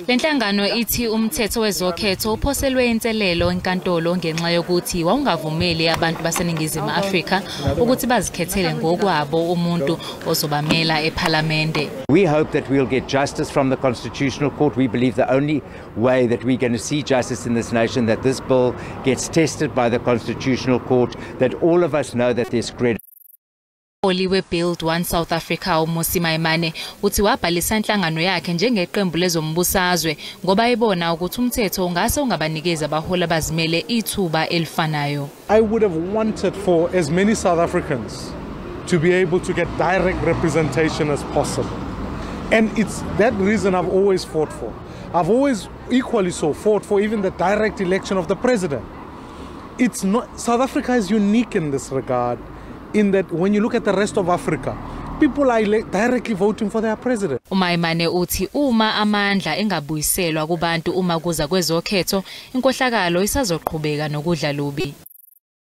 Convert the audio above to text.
Le nhlangano ithi umthetho wezokhetho uphoselwe inselelo enkantolo ngenxa yokuthi wawungavumeli abantu baseNingizimu Afrika ukuthi bazikhethele ngokwabo umuntu ozobamela ePhalamende. We hope that we'll get justice from the Constitutional Court. We believe the only way that we're going to see justice in this nation, that this bill gets tested by the Constitutional Court, that all of us know that there's credit. Umholi we-Build One South Africa, uMmusi Maimane, uthi wabhalisa inhlangano yakhe njengeqembu lezombusazwe ngoba ebona ukuthi umthetho ungase ungabanikezi abaholi abazimele ithuba elifanayo. I would have wanted for as many South Africans to be able to get direct representation as possible. And it's that reason I've always fought for. I've always equally so fought for even the direct election of the president. It's not, South Africa is unique in this regard, in that when you look at the rest of Africa, people are directly voting for their president. UMaimane uthi uma amandla engabuyiselwa kubantu uma kuza kwezokhetho, inkohlakalo isazoqhubeka nokudla lubi.